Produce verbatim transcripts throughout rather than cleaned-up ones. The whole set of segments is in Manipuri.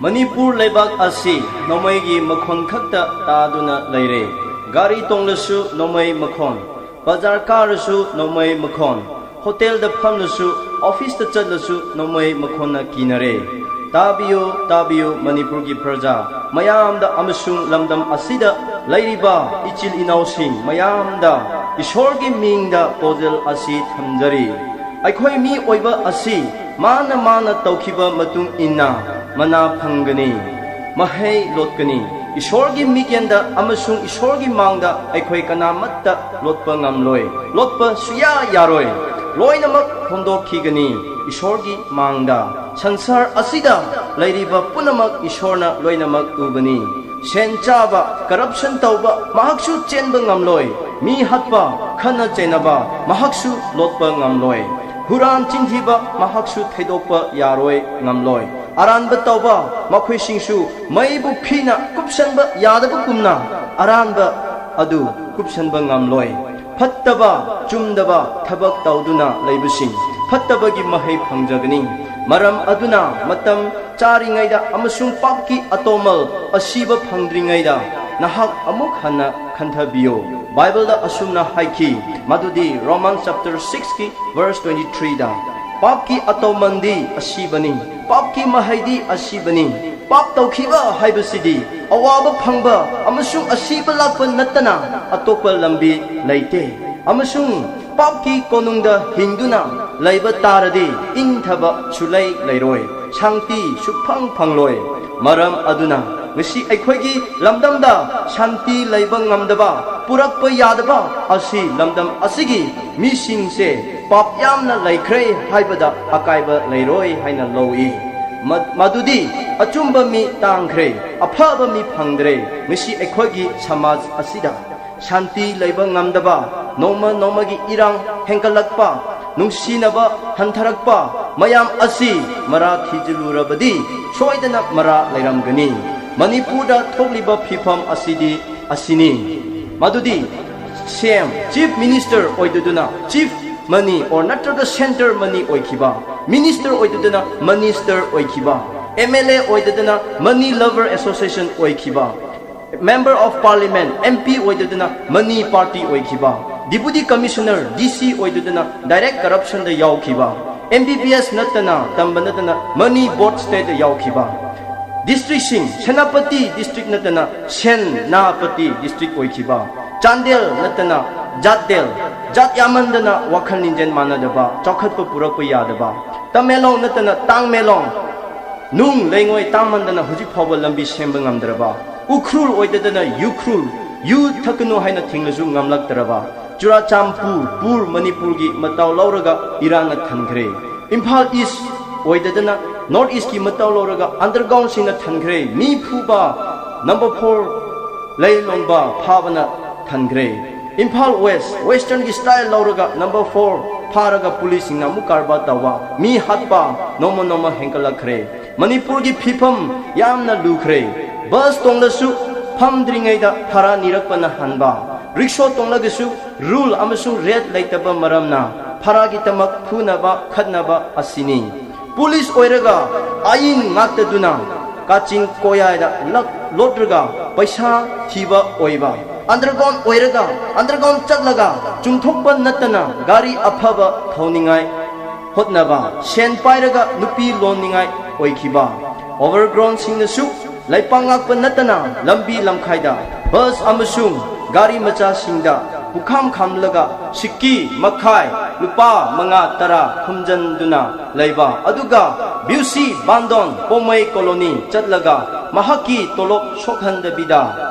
ꯃꯅꯤꯄꯨꯔ ꯂꯩꯕꯥꯛ ꯑꯁꯤ ꯅꯣꯡꯃꯩꯒꯤ ꯃꯈꯣꯟ ꯈꯛꯇ ꯇꯥꯗꯨꯅ ꯂꯩꯔꯦ꯫ ꯒꯥꯔꯤ ꯇꯣꯡꯂꯁꯨ ꯅꯣꯡꯃꯩ ꯃꯈꯣꯟ, ꯕꯖꯥꯔ ꯀꯥꯔꯁꯨ ꯅꯣꯡꯃꯩ ꯃꯈꯣꯟ, ꯍꯣꯇꯦꯜꯗ ꯐꯝꯂꯁꯨ, ꯑꯣꯐꯤꯁꯇ ꯆꯠꯂꯁꯨ ꯅꯣꯡꯃꯩ ꯃꯈꯣꯟꯅ ꯀꯤꯅꯔꯦ꯫ ꯇꯥꯕꯤꯌꯨ, ꯇꯥꯕꯤꯌꯨ, ꯃꯅꯤꯄꯨꯔꯒꯤ ꯄ꯭ꯔꯖꯥ ꯃꯌꯥꯝꯗ ꯑꯃꯁꯨꯡ ꯂꯝꯗꯝ ꯑꯁꯤꯗ ꯂꯩꯔꯤꯕ ꯏꯆꯤꯜ ꯏꯅꯥꯎꯁꯤꯡ ꯃꯌꯥꯝꯗ ꯏꯁꯣꯔꯒꯤ ꯃꯤꯡꯗ ꯄꯥꯎꯖꯦꯜ ꯑꯁꯤ ꯊꯝꯖꯔꯤ꯫ ꯑꯩꯈꯣꯏ ꯃꯤ ꯑꯣꯏꯕ ꯑꯁꯤ ꯃꯥꯅ ꯃꯥꯅ ꯇꯧꯈꯤꯕ ꯃꯇꯨꯡ ꯏꯟꯅ ꯃꯅꯥ ꯐꯪꯒꯅꯤ, ꯃꯍꯩ ꯂꯣꯠꯀꯅꯤ꯫ ꯏꯁꯣꯔꯒꯤ ꯃꯤꯠꯌꯦꯡꯗ ꯑꯃꯁꯨꯡ ꯏꯁꯣꯔꯒꯤ ꯃꯥꯡꯗ ꯑꯩꯈꯣꯏ ꯀꯅꯥꯃꯠꯇ ꯂꯣꯠꯄ ꯉꯝꯂꯣꯏ, ꯂꯣꯠꯄ ꯁꯨꯌꯥ ꯌꯥꯔꯣꯏ꯫ ꯂꯣꯏꯅꯃꯛ ꯐꯣꯡꯗꯣꯛꯈꯤꯒꯅꯤ ꯏꯁꯣꯔꯒꯤ ꯃꯥꯡꯗ꯫ ꯁꯪꯁꯥꯔ ꯑꯁꯤꯗ ꯂꯩꯔꯤꯕ ꯄꯨꯝꯅꯃꯛ ꯏꯁꯣꯔꯅ ꯂꯣꯏꯅꯃꯛ ꯎꯕꯅꯤ꯫ ꯁꯦꯟ ꯆꯥꯕ, ꯀꯔꯞꯁꯟ ꯇꯧꯕ, ꯃꯍꯥꯛꯁꯨ ꯆꯦꯟꯕ ꯉꯝꯂꯣꯏ꯫ ꯃꯤ ꯍꯥꯠꯄ, ꯈꯠꯅ ꯆꯩꯅꯕ, ꯃꯍꯥꯛꯁꯨ ꯂꯣꯠꯄ ꯉꯝꯂꯣꯏ꯫ ꯍꯨꯔꯥꯟ ꯆꯤꯟꯊꯤꯕ, ꯃꯍꯥꯛꯁꯨ ꯊꯩꯗꯣꯛꯄ ꯌꯥꯔꯣꯏ, ꯉꯝꯂꯣꯏ꯫ ꯑꯔꯥꯟꯕ ꯇꯧꯕ ꯃꯈꯣꯏꯁꯤꯡꯁꯨ ꯃꯩꯕꯨ ꯐꯤꯅ ꯀꯨꯞꯁꯟꯕ ꯌꯥꯗꯕꯒꯨꯝꯅ ꯑꯔꯥꯟꯕ ꯑꯗꯨ ꯀꯨꯞꯁꯟꯕ ꯉꯝꯂꯣꯏ꯫ ꯐꯠꯇꯕ, ꯆꯨꯝꯗꯕ ꯊꯕꯛ ꯇꯧꯗꯨꯅ ꯂꯩꯕꯁꯤꯡ ꯐꯠꯇꯕꯒꯤ ꯃꯍꯩ ꯐꯪꯖꯒꯅꯤ꯫ ꯃꯔꯝ ꯑꯗꯨꯅ ꯃꯇꯝ ꯆꯥꯔꯤꯉꯩꯗ ꯑꯃꯁꯨꯡ ꯄꯥꯞꯀꯤ ꯑꯇꯣꯃꯜ ꯑꯁꯤꯕ ꯐꯪꯗ꯭ꯔꯤꯉꯩꯗ ꯅꯍꯥꯛ ꯑꯃꯨꯛ ꯍꯟꯅ ꯈꯟꯊꯕꯤꯌꯨ꯫ ꯕꯥꯏꯕꯜꯗ ꯑꯁꯨꯝꯅ ꯍꯥꯏꯈꯤ, ꯃꯗꯨꯗꯤ Roman chapter six ꯀꯤ verse twenty three ꯗ, "ꯄꯥꯞꯀꯤ ꯑꯇꯣꯃꯜꯗꯤ ꯑꯁꯤꯕꯅꯤ, ꯄꯥꯞꯀꯤ ꯃꯍꯩꯗꯤ ꯑꯁꯤꯕꯅꯤ"꯫ ꯄꯥꯞ ꯇꯧꯈꯤꯕ ꯍꯥꯏꯕꯁꯤꯗꯤ ꯑꯋꯥꯕ ꯐꯪꯕ ꯑꯃꯁꯨꯡ ꯑꯁꯤꯕ ꯂꯥꯛꯄ ꯅꯠꯇꯅ ꯑꯇꯣꯞꯄ ꯂꯝꯕꯤ ꯂꯩꯇꯦ꯫ ꯑꯃꯁꯨꯡ ꯄꯥꯞꯀꯤ ꯀꯣꯅꯨꯡꯗ ꯍꯤꯡꯗꯨꯅ ꯂꯩꯕ ꯇꯥꯔꯗꯤ ꯏꯪꯊꯕ ꯁꯨꯂꯩ ꯂꯩꯔꯣꯏ, ꯁꯥꯟꯇꯤ ꯁꯨꯐꯪ ꯐꯪꯂꯣꯏ꯫ ꯃꯔꯝ ꯑꯗꯨꯅ ꯉꯁꯤ ꯑꯩꯈꯣꯏꯒꯤ ꯂꯝꯗꯝꯗ ꯁꯥꯟꯇꯤ ꯂꯩꯕ ꯉꯝꯗꯕ, ꯄꯨꯔꯛꯄ ꯌꯥꯗꯕ ꯑꯁꯤ ꯂꯝꯗꯝ ꯑꯁꯤꯒꯤ ꯃꯤꯁꯤꯡꯁꯦ ꯄꯥꯞ ꯌꯥꯝꯅ ꯂꯩꯈ꯭ꯔꯦ ꯍꯥꯏꯕꯗ ꯑꯀꯥꯏꯕ ꯂꯩꯔꯣꯏ ꯍꯥꯏꯅ ꯂꯧꯏ꯫ ꯃ-, ꯃꯗꯨꯗꯤ ꯑꯆꯨꯝꯕ ꯃꯤ ꯇꯥꯡꯈ꯭ꯔꯦ, ꯑꯐꯕ ꯃꯤ ꯐꯪꯗ꯭ꯔꯦ꯫ ꯉꯁꯤ ꯑꯩꯈꯣꯏꯒꯤ ꯁꯃꯥꯖ ꯑꯁꯤꯗ ꯁꯥꯟꯇꯤ ꯂꯩꯕ ꯉꯝꯗꯕ, ꯅꯣꯡꯃ ꯅꯣꯡꯃꯒꯤ ꯏꯔꯥꯡ ꯍꯦꯟꯒꯠꯂꯛꯄ, ꯅꯨꯡꯁꯤꯅꯕ ꯍꯟꯊꯔꯛꯄ ꯃꯌꯥꯝ ꯑꯁꯤ ꯃꯔꯥ ꯊꯤꯖꯤꯜꯂꯨꯔꯕꯗꯤ ꯁꯣꯏꯗꯅ ꯃꯔꯥ ꯂꯩꯔꯝꯒꯅꯤ꯫ ꯃꯅꯤꯄꯨꯔꯗ ꯊꯣꯛꯂꯤꯕ ꯐꯤꯕꯝ ꯑꯁꯤꯗꯤ ꯑꯁꯤꯅꯤ꯫ ꯃꯗꯨꯗꯤ ꯁꯤ ꯑꯦꯝ, Chief Minister ꯑꯣꯏꯗꯨꯅ Chief Money or ꯅꯠꯇ꯭ꯔꯒ Centre Money ꯑꯣꯏꯈꯤꯕ, Minister ꯑꯣꯏꯗꯨꯅ Minister ꯑꯣꯏꯈꯤꯕ, ꯑꯦꯝ ꯑꯦꯜ ꯑꯦ ꯑꯣꯏꯗꯗꯅ ꯃꯅꯤ ꯂꯚꯔ ꯑꯦꯁꯣꯁꯤꯌꯦꯁꯟ ꯑꯣꯏꯈꯤꯕ, member of parliament, M P ꯑꯣꯏꯗꯗꯅ ꯃꯅꯤ ꯄꯥꯔꯇꯤ ꯑꯣꯏꯈꯤꯕ, ꯗꯤꯄꯨꯇꯤ ꯀꯃꯤꯁꯅꯔ, ꯗꯤ ꯁꯤ ꯑꯣꯏꯗꯗꯅ ꯗꯥꯏꯔꯦꯛ ꯀꯔꯞꯁꯟꯗ ꯌꯥꯎꯈꯤꯕ, ꯑꯦꯝ ꯕꯤ ꯕꯤ ꯑꯦꯁ ꯅꯠꯇꯅ, ꯇꯝꯕ ꯅꯠꯇꯅ ꯃꯅꯤ ꯕꯣꯔꯗ ꯁ꯭ꯇꯦꯠꯇ ꯌꯥꯎꯈꯤꯕ, ꯗꯤꯁꯇ꯭ꯔꯤꯛꯁꯤꯡ, ꯁꯦꯅꯥꯄꯇꯤ ꯗꯤꯁꯇ꯭ꯔꯤꯛ ꯅꯠꯇꯅ ꯁꯦꯅꯥꯄꯇꯤ ꯗꯤꯁꯇ꯭ꯔꯤꯛ ꯑꯣꯏꯈꯤꯕ, ꯆꯥꯟꯗꯦꯜ ꯅꯠꯇꯅ ꯖꯥꯠꯗꯦꯜ, ꯖꯥꯠ ꯌꯥꯝꯃꯟꯗꯅ ꯋꯥꯈꯜ ꯂꯤꯡꯖꯦꯜ ꯃꯥꯟꯅꯗꯕ, ꯆꯥꯎꯈꯠꯄ ꯄꯨꯔꯛꯄ ꯌꯥꯗꯕ, ꯇꯃꯦꯡꯂꯣꯡ ꯅꯠꯇꯅ ꯇꯥꯡꯃꯦꯂꯣꯡ, ꯅꯨꯡ ꯂꯩꯉꯣꯏ ꯇꯥꯡꯃꯟꯗꯅ ꯍꯧꯖꯤꯛ ꯐꯥꯎꯕ ꯂꯝꯕꯤ ꯁꯦꯝꯕ ꯉꯝꯗ꯭ꯔꯕ, ꯎꯈ꯭ꯔꯨꯜ ꯑꯣꯏꯗꯗꯅ ꯌꯨꯈ꯭ꯔꯨꯜ, ꯌꯨ ꯊꯛꯀꯅꯨ ꯍꯥꯏꯅ ꯊꯤꯡꯂꯁꯨ ꯉꯝꯂꯛꯇ꯭ꯔꯕ, ꯆꯨꯔꯥꯆꯥꯟꯄꯨꯔ, ꯄꯨꯔ ꯃꯅꯤꯄꯨꯔꯒꯤ ꯃꯇꯧ ꯂꯧꯔꯒ ꯏꯔꯥꯡꯅ ꯊꯟꯈ꯭ꯔꯦ꯫ ꯏꯝꯐꯥꯜ ꯏꯁ ꯑꯣꯏꯗꯗꯅ ꯅꯣꯔꯠ ꯏꯁꯀꯤ ꯃꯇꯧ ꯂꯧꯔꯒ ꯑꯟꯗꯔꯒ꯭ꯔꯥꯎꯟꯁꯤꯡꯅ ꯊꯟꯈ꯭ꯔꯦ꯫ ꯃꯤ ꯐꯨꯕ, ꯅꯝꯕꯔ ꯐꯣꯔ ꯂꯩꯂꯣꯡꯕ ꯐꯥꯕꯅ ꯊꯟꯈ꯭ꯔꯦ꯫ ꯏꯝꯐꯥꯜ ꯋꯦꯁ, ꯋꯦꯁꯇꯔꯟꯒꯤ ꯁ꯭ꯇꯥꯏꯜ ꯂꯧꯔꯒ ꯅꯝꯕꯔ ꯐꯣꯔ ꯐꯥꯔꯒ ꯄꯨꯂꯤꯁꯁꯤꯡꯅ ꯑꯃꯨꯛ ꯀꯔꯕꯥꯔ ꯇꯧꯕ, ꯃꯤ ꯍꯥꯠꯄ ꯅꯣꯡꯃ ꯅꯣꯡꯃ ꯍꯦꯟꯒꯠꯂꯛꯈ꯭ꯔꯦ꯫ ꯃꯅꯤꯄꯨꯔꯒꯤ ꯐꯤꯕꯝ ꯌꯥꯝꯅ ꯂꯨꯈ꯭ꯔꯦ꯫ ꯕꯁ ꯇꯣꯡꯂꯁꯨ ꯐꯝꯗ꯭ꯔꯤꯉꯩꯗ ꯚꯔꯥ ꯅꯤꯔꯛꯄꯅ ꯍꯥꯟꯕ, ꯔꯤꯛꯁꯣ ꯇꯣꯡꯂꯒꯁꯨ ꯔꯨꯜ ꯑꯃꯁꯨꯡ ꯔꯦꯠ ꯂꯩꯇꯕ ꯃꯔꯝꯅ ꯚꯔꯥꯒꯤꯗꯃꯛ ꯐꯨꯅꯕ ꯈꯠꯅꯕ ꯑꯁꯤꯅꯤ꯫ ꯄꯨꯂꯤꯁ ꯑꯣꯏꯔꯒ ꯑꯥꯏꯟ ꯉꯥꯛꯇꯗꯨꯅ ꯀꯥꯆꯤꯟ ꯀꯣꯌꯥꯗ ꯂꯛ ꯂꯣꯠꯔꯒ ꯄꯩꯁꯥ ꯊꯤꯕ ꯑꯣꯏꯕ, ꯑꯟꯗꯔꯒ꯭ꯔꯥꯎꯟ ꯑꯣꯏꯔꯒ ꯑꯟꯗꯔꯒ꯭ꯔꯥꯎꯟ ꯆꯠꯂꯒ ꯆꯨꯝꯊꯣꯛꯄ ꯅꯠꯇꯅ ꯒꯥꯔꯤ ꯑꯐꯕ ꯊꯧꯅꯤꯡꯉꯥꯏ ꯍꯣꯠꯅꯕ, ꯁꯦꯟ ꯄꯥꯏꯔꯒ ꯅꯨꯄꯤ ꯂꯣꯟꯅꯤꯡꯉꯥꯏ ꯑꯣꯏꯈꯤꯕ, ꯑꯣꯚꯔꯒ꯭ꯔꯥꯎꯟꯁꯤꯡꯅꯁꯨ ꯂꯩꯄꯥꯛ ꯉꯥꯛꯄ ꯅꯠꯇꯅ ꯂꯝꯕꯤ ꯂꯝꯈꯥꯏꯗ ꯕꯁ ꯑꯃꯁꯨꯡ ꯒꯥꯔꯤ ꯃꯆꯥꯁꯤꯡꯗ ꯄꯨꯈꯝ ꯈꯥꯝꯂꯒ ꯁꯤꯛꯀꯤ ꯃꯈꯥꯏ ꯂꯨꯄꯥ ꯃꯉꯥ ꯇꯔꯥ ꯈꯨꯝꯖꯟꯗꯨꯅ ꯂꯩꯕ, ꯑꯗꯨꯒ ꯕ꯭ꯌꯨꯁꯤ ꯕꯥꯟꯗꯣꯟ ꯄꯣꯃꯩ ꯀꯣꯂꯣꯅꯤ ꯆꯠꯂꯒ ꯃꯍꯥꯛꯀꯤ ꯇꯣꯂꯣꯞ ꯁꯣꯛꯍꯟꯗꯕꯤꯗ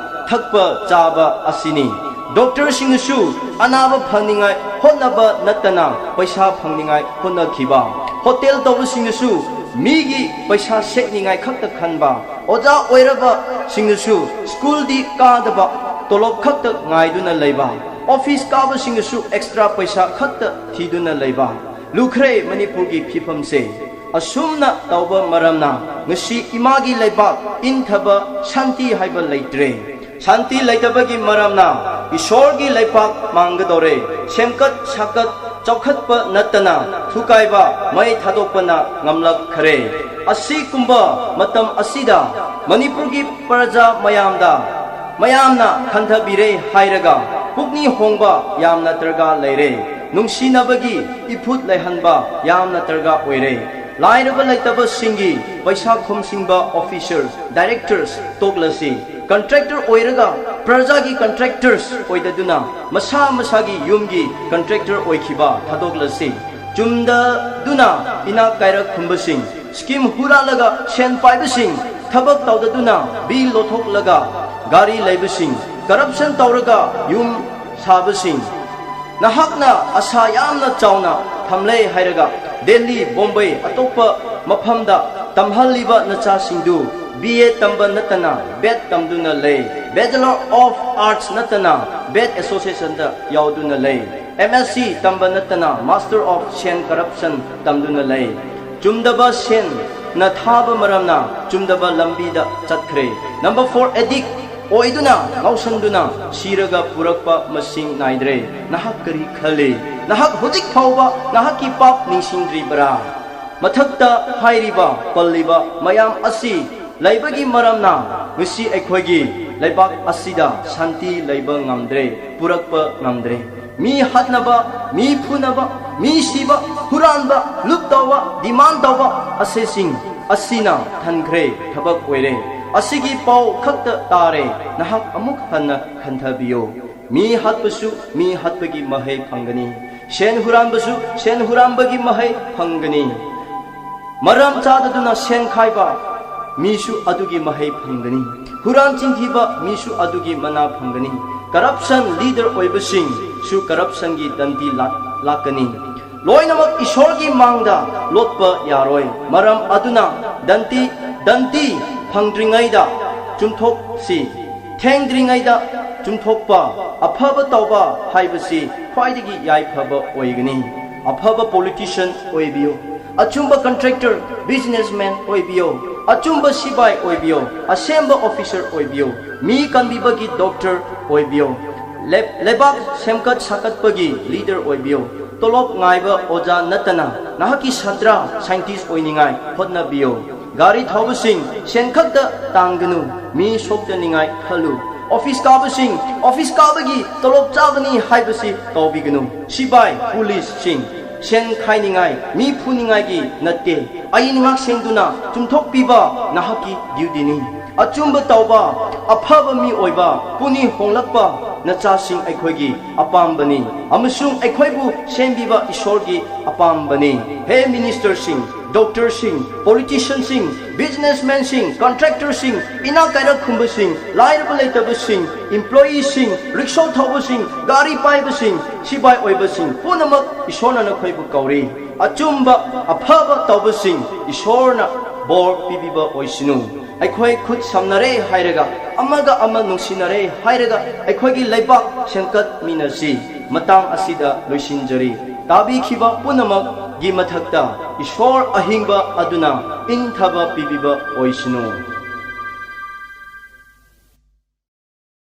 ꯊꯛꯄ ꯆꯥꯕ ꯑꯁꯤꯅꯤ꯫ ꯗꯣꯛꯇꯔꯁꯤꯡꯅꯁꯨ ꯑꯅꯥꯕ ꯐꯅꯤꯡꯉꯥꯏ ꯍꯣꯠꯅꯕ ꯅꯠꯇꯅ ꯄꯩꯁꯥ ꯐꯪꯅꯤꯡꯉꯥꯏ ꯍꯣꯠꯅꯈꯤꯕ, ꯍꯣꯇꯦꯜ ꯇꯧꯕꯁꯤꯡꯅꯁꯨ ꯃꯤꯒꯤ ꯄꯩꯁꯥ ꯁꯦꯠꯅꯤꯡꯉꯥꯏ ꯈꯛꯇ ꯈꯟꯕ, ꯑꯣꯖꯥ ꯑꯣꯏꯔꯕꯁꯤꯡꯅꯁꯨ ꯁ꯭ꯀꯨꯜꯗꯤ ꯀꯥꯗꯕ, ꯇꯣꯂꯣꯞ ꯈꯛꯇ ꯉꯥꯏꯗꯨꯅ ꯂꯩꯕ, ꯑꯣꯐꯤꯁ ꯀꯥꯕꯁꯤꯡꯅꯁꯨ ꯑꯦꯛꯁꯇ꯭ꯔꯥ ꯄꯩꯁꯥ ꯈꯛꯇ ꯊꯤꯗꯨꯅ ꯂꯩꯕ, ꯂꯨꯈ꯭ꯔꯦ ꯃꯅꯤꯄꯨꯔꯒꯤ ꯐꯤꯕꯝꯁꯦ꯫ ꯑꯁꯨꯝꯅ ꯇꯧꯕ ꯃꯔꯝꯅ ꯉꯁꯤ ꯏꯃꯥꯒꯤ ꯂꯩꯕꯥꯛ ꯏꯪꯊꯕ ꯁꯥꯟꯇꯤ ꯍꯥꯏꯕ ꯂꯩꯇ꯭ꯔꯦ꯫ ꯁꯥꯟꯇꯤ ꯂꯩꯇꯕꯒꯤ ꯃꯔꯝꯅ ꯏꯁꯣꯔꯒꯤ ꯂꯩꯄꯥꯛ ꯃꯥꯡꯒꯗꯧꯔꯦ꯫ ꯁꯦꯝꯒꯠ ꯁꯥꯒꯠ ꯆꯥꯎꯈꯠꯄ ꯅꯠꯇꯅ ꯊꯨꯒꯥꯏꯕ, ꯃꯩ ꯊꯥꯗꯣꯛꯄꯅ ꯉꯝꯂꯛꯈ꯭ꯔꯦ꯫ ꯑꯁꯤꯒꯨꯝꯕ ꯃꯇꯝ ꯑꯁꯤꯗ ꯃꯅꯤꯄꯨꯔꯒꯤ ꯄ꯭ꯔꯖꯥ ꯃꯌꯥꯝꯗ, ꯃꯌꯥꯝꯅ ꯈꯟꯊꯕꯤꯔꯦ ꯍꯥꯏꯔꯒ ꯄꯨꯛꯅꯤꯡ ꯍꯣꯡꯕ ꯌꯥꯝꯅ ꯗꯔꯀꯥꯔ ꯂꯩꯔꯦ꯫ ꯅꯨꯡꯁꯤꯅꯕꯒꯤ ꯏꯐꯨꯠ ꯂꯩꯍꯟꯕ ꯌꯥꯝꯅ ꯗꯔꯀꯥꯔ ꯑꯣꯏꯔꯦ꯫ ꯂꯥꯏꯔꯕ ꯂꯩꯇꯕꯁꯤꯡꯒꯤ ꯄꯩꯁꯥ ꯈꯣꯝꯖꯤꯟꯕ officer, directors ꯇꯣꯛꯂꯁꯤ꯫ Contractor ꯑꯣꯏꯔꯒ ꯄ꯭ꯔꯖꯥꯒꯤ contractors ꯑꯣꯏꯗꯗꯨꯅ ꯃꯁꯥ ꯃꯁꯥꯒꯤ ꯌꯨꯝꯒꯤ contractor ꯑꯣꯏꯈꯤꯕ ꯊꯥꯗꯣꯛꯂꯁꯤ꯫ ꯆꯨꯝꯗꯗꯨꯅ ꯏꯅꯥꯛ ꯀꯥꯏꯔꯛ ꯈꯨꯝꯕꯁꯤꯡ, scheme ꯍꯨꯔꯥꯜꯂꯒ ꯁꯦꯟ ꯄꯥꯏꯕꯁꯤꯡ, ꯊꯕꯛ ꯇꯧꯗꯗꯨꯅ bill ꯂꯧꯊꯣꯛꯂꯒ ꯒꯥꯔꯤ ꯂꯩꯕꯁꯤꯡ, corruption ꯇꯧꯔꯒ ꯌꯨꯝ ꯁꯥꯕꯁꯤꯡ, ꯅꯍꯥꯛꯅ ꯑꯁꯥ ꯌꯥꯝꯅ ꯆꯥꯎꯅ ꯊꯝꯂꯦ ꯍꯥꯏꯔꯒ ꯗꯦꯜꯂꯤ, ꯕꯣꯝꯕꯦ, ꯑꯇꯣꯞꯄ ꯃꯐꯝꯗ ꯇꯝꯍꯜꯂꯤꯕ ꯅꯆꯥꯁꯤꯡꯗꯨ B A ꯇꯝꯕ ꯅꯠꯇꯅ B.Ed ꯇꯝꯗꯨꯅ ꯂꯩ꯫ Bachelor of Arts ꯅꯠꯇꯅ B.Ed Associationꯗ ꯌꯥꯎꯗꯨꯅ ꯂꯩ꯫ M.Sc ꯇꯝꯕ ꯅꯠꯇꯅ Master of Science Corruption ꯇꯝꯗꯨꯅ ꯂꯩ꯫ ꯆꯨꯝꯗꯕ ꯁꯦꯟꯅ ꯊꯥꯕ ꯃꯔꯝꯅ ꯆꯨꯝꯗꯕ ꯂꯝꯕꯤꯗ ꯆꯠꯈ꯭ꯔꯦ꯫ Number four, addict ꯑꯣꯏꯗꯨꯅ ꯉꯥꯎꯁꯟꯗꯨꯅ ꯁꯤꯔꯒ ꯄꯨꯔꯛꯄ ꯃꯁꯤꯡ ꯅꯥꯏꯗ꯭ꯔꯦ꯫ ꯅꯍꯥꯛ ꯀꯔꯤ ꯈꯜꯂꯤ? ꯅꯍꯥꯛ ꯍꯧꯖꯤꯛ ꯐꯥꯎꯕ ꯅꯍꯥꯛꯀꯤ ꯄꯥꯞ ꯅꯤꯡꯁꯤꯡꯗ꯭ꯔꯤꯕ꯭ꯔꯥ? ꯃꯊꯛꯇ ꯍꯥꯏꯔꯤꯕ, ꯄꯜꯂꯤꯕ ꯃꯌꯥꯝ ꯑꯁꯤ ꯂꯩꯕꯒꯤ ꯃꯔꯝꯅ ꯉꯁꯤ ꯑꯩꯈꯣꯏꯒꯤ ꯂꯩꯕꯥꯛ ꯑꯁꯤꯗ ꯁꯥꯟꯇꯤ ꯂꯩꯕ ꯉꯝꯗ꯭ꯔꯦ, ꯄꯨꯔꯛꯄ ꯉꯝꯗ꯭ꯔꯦ꯫ ꯃꯤ ꯍꯥꯠꯅꯕ, ꯃꯤ ꯐꯨꯅꯕ, ꯃꯤ ꯁꯤꯕ, ꯍꯨꯔꯥꯟꯕ, ꯂꯨꯠ ꯇꯧꯕ, demand ꯇꯧꯕ ꯑꯁꯤꯁꯤꯡ ꯑꯁꯤꯅ ꯊꯟꯈ꯭ꯔꯦ, ꯊꯕꯛ ꯑꯣꯏꯔꯦ꯫ ꯑꯁꯤꯒꯤ ꯄꯥꯎ ꯈꯛꯇ ꯇꯥꯔꯦ꯫ ꯅꯍꯥꯛ ꯑꯃꯨꯛ ꯍꯟꯅ ꯈꯟꯊꯕꯤꯌꯨ꯫ ꯃꯤ ꯍꯥꯠꯄꯁꯨ ꯃꯤ ꯍꯥꯠꯄꯒꯤ ꯃꯍꯩ ꯐꯪꯒꯅꯤ꯫ ꯁꯦꯟ ꯍꯨꯔꯥꯟꯕꯁꯨ ꯁꯦꯟ ꯍꯨꯔꯥꯟꯕꯒꯤ ꯃꯍꯩ ꯐꯪꯒꯅꯤ꯫ ꯃꯔꯝ ꯆꯥꯗꯗꯨꯅ ꯁꯦꯟ ꯈꯥꯏꯕ ꯃꯤꯁꯨ ꯑꯗꯨꯒꯤ ꯃꯍꯩ ꯐꯪꯒꯅꯤ꯫ ꯍꯨꯔꯥꯟ ꯆꯤꯟꯊꯤꯕ ꯃꯤꯁꯨ ꯑꯗꯨꯒꯤ ꯃꯅꯥ ꯐꯪꯒꯅꯤ꯫ Corruption leader ꯑꯣꯏꯕꯁꯤꯡꯁꯨ corruptionꯒꯤ ꯗꯟꯗꯤ ꯂꯥꯛ-, ꯂꯥꯛꯀꯅꯤ꯫ ꯂꯣꯏꯅꯃꯛ ꯏꯁꯣꯔꯒꯤ ꯃꯥꯡꯗ ꯂꯣꯠꯄ ꯌꯥꯔꯣꯏ꯫ ꯃꯔꯝ ꯑꯗꯨꯅ ꯗꯟꯗꯤ, ꯗꯟꯗꯤ ꯐꯪꯗ꯭ꯔꯤꯉꯩꯗ ꯆꯨꯝꯊꯣꯛꯁꯤ꯫ ꯊꯦꯡꯗ꯭ꯔꯤꯉꯩꯗ ꯆꯨꯝꯊꯣꯛꯄ, ꯑꯐꯕ ꯇꯧꯕ ꯍꯥꯏꯕꯁꯤ ꯈ꯭ꯋꯥꯏꯗꯒꯤ ꯌꯥꯏꯐꯕ ꯑꯣꯏꯒꯅꯤ꯫ ꯑꯐꯕ politician ꯑꯣꯏꯕꯤꯌꯨ꯫ ꯑꯆꯨꯝꯕ contractor, businessman ꯑꯣꯏꯕꯤꯌꯨ꯫ ꯑꯆꯨꯝꯕ ꯁꯤꯕꯥꯏ ꯑꯣꯏꯕꯤꯌꯨ꯫ ꯑꯁꯦꯡꯕ officer ꯑꯣꯏꯕꯤꯌꯨ꯫ ꯃꯤ ꯀꯟꯕꯤꯕꯒꯤ doctor ꯑꯣꯏꯕꯤꯌꯨ꯫ ꯂꯩ-, ꯂꯩꯕꯥꯛ ꯁꯦꯝꯒꯠ ꯁꯥꯒꯠꯄꯒꯤ leader ꯑꯣꯏꯕꯤꯌꯨ꯫ ꯇꯣꯂꯣꯞ ꯉꯥꯏꯕ ꯑꯣꯖꯥ ꯅꯠꯇꯅ ꯅꯍꯥꯛꯀꯤ ꯁꯥꯇ꯭ꯔ ꯁꯥꯏꯟꯇꯤꯁ ꯑꯣꯏꯅꯤꯡꯉꯥꯏ ꯍꯣꯠꯅꯕꯤꯌꯨ꯫ ꯒꯥꯔꯤ ꯊꯧꯕꯁꯤꯡ, ꯁꯦꯟ ꯈꯛꯇ ꯇꯥꯡꯒꯅꯨ, ꯃꯤ ꯁꯣꯛꯇꯅꯤꯡꯉꯥꯏ ꯈꯜꯂꯨ꯫ ꯑꯣꯐꯤꯁ ꯀꯥꯕꯁꯤꯡ, ꯑꯣꯐꯤꯁ ꯀꯥꯕꯒꯤ ꯇꯣꯂꯣꯞ ꯆꯥꯕꯅꯤ ꯍꯥꯏꯕꯁꯤ ꯀꯥꯎꯕꯤꯒꯅꯨ꯫ ꯁꯤꯕꯥꯏ, ꯄꯨꯂꯤꯁꯁꯤꯡ, ꯁꯦꯟ ꯈꯥꯏꯅꯤꯡꯉꯥꯏ, ꯃꯤ ꯐꯨꯅꯤꯡꯉꯥꯏꯒꯤ ꯅꯠꯇꯦ꯫ ꯑꯏꯟ ꯉꯥꯛꯁꯦꯟꯗꯨꯅ ꯆꯨꯝꯊꯣꯛꯄꯤꯕ ꯅꯍꯥꯛꯀꯤ ꯗ꯭ꯌꯨꯇꯤꯅꯤ꯫ ꯑꯆꯨꯝꯕ ꯇꯧꯕ, ꯑꯐꯕ ꯃꯤ ꯑꯣꯏꯕ, ꯄꯨꯛꯅꯤꯡ ꯍꯣꯡꯂꯛꯄ ꯅꯆꯥꯁꯤꯡ ꯑꯩꯈꯣꯏꯒꯤ ꯑꯄꯥꯝꯕꯅꯤ ꯑꯃꯁꯨꯡ ꯑꯩꯈꯣꯏꯕꯨ ꯁꯦꯝꯕꯤꯕ ꯏꯁꯣꯔꯒꯤ ꯑꯄꯥꯝꯕꯅꯤ꯫ ꯍꯦ ꯃꯤꯅꯤꯁꯇꯔꯁꯤꯡ, ꯗꯣꯛꯇꯔꯁꯤꯡ, ꯄꯣꯂꯤꯇꯤꯁꯤꯌꯟꯁꯤꯡ, ꯕꯤꯖꯤꯅꯦꯁꯃꯦꯟꯁꯤꯡ, ꯀꯟꯇ꯭ꯔꯦꯛꯇꯔꯁꯤꯡ, ꯏꯅꯥꯛ ꯀꯥꯏꯔꯛ ꯈꯨꯝꯕꯁꯤꯡ, ꯂꯥꯏꯔꯕ ꯂꯩꯇꯕꯁꯤꯡ, ꯏꯝꯄ꯭ꯂꯣꯌꯤꯁꯤꯡ, ꯔꯤꯛꯁꯣ ꯊꯧꯕꯁꯤꯡ, ꯒꯥꯔꯤ ꯄꯥꯏꯕꯁꯤꯡ, ꯁꯤꯕꯥꯏ ꯑꯣꯏꯕꯁꯤꯡ ꯄꯨꯝꯅꯃꯛ ꯏꯁꯣꯔꯅ ꯅꯈꯣꯏꯕꯨ ꯀꯧꯔꯤ꯫ ꯑꯆꯨꯝꯕ ꯑꯐꯕ ꯇꯧꯕꯁꯤꯡ ꯏꯁꯣꯔꯅ ꯕꯣꯔ ꯄꯤꯕꯤꯕ ꯑꯣꯏꯁꯅꯨ꯫ ꯑꯩꯈꯣꯏ ꯈꯨꯠ ꯁꯝꯅꯔꯦ ꯍꯥꯏꯔꯒ, ꯑꯃꯒ ꯑꯃ ꯅꯨꯡꯁꯤꯅꯔꯦ ꯍꯥꯏꯔꯒ ꯑꯩꯈꯣꯏꯒꯤ ꯂꯩꯕꯥꯛ ꯁꯦꯝꯒꯠꯃꯤꯟꯅꯁꯤ꯫ ꯃꯇꯥꯡ ꯑꯁꯤꯗ ꯂꯣꯏꯁꯤꯟꯖꯔꯤ꯫ ꯇꯥꯕꯤꯈꯤꯕ ꯄꯨꯝꯅꯃꯛꯀꯤ ꯃꯊꯛꯇ ꯏꯁꯣꯔ ꯑꯍꯤꯡꯕ ꯑꯗꯨꯅ ꯏꯪꯊꯕ ꯄꯤꯕꯤꯕ ꯑꯣꯏꯁꯅꯨ꯫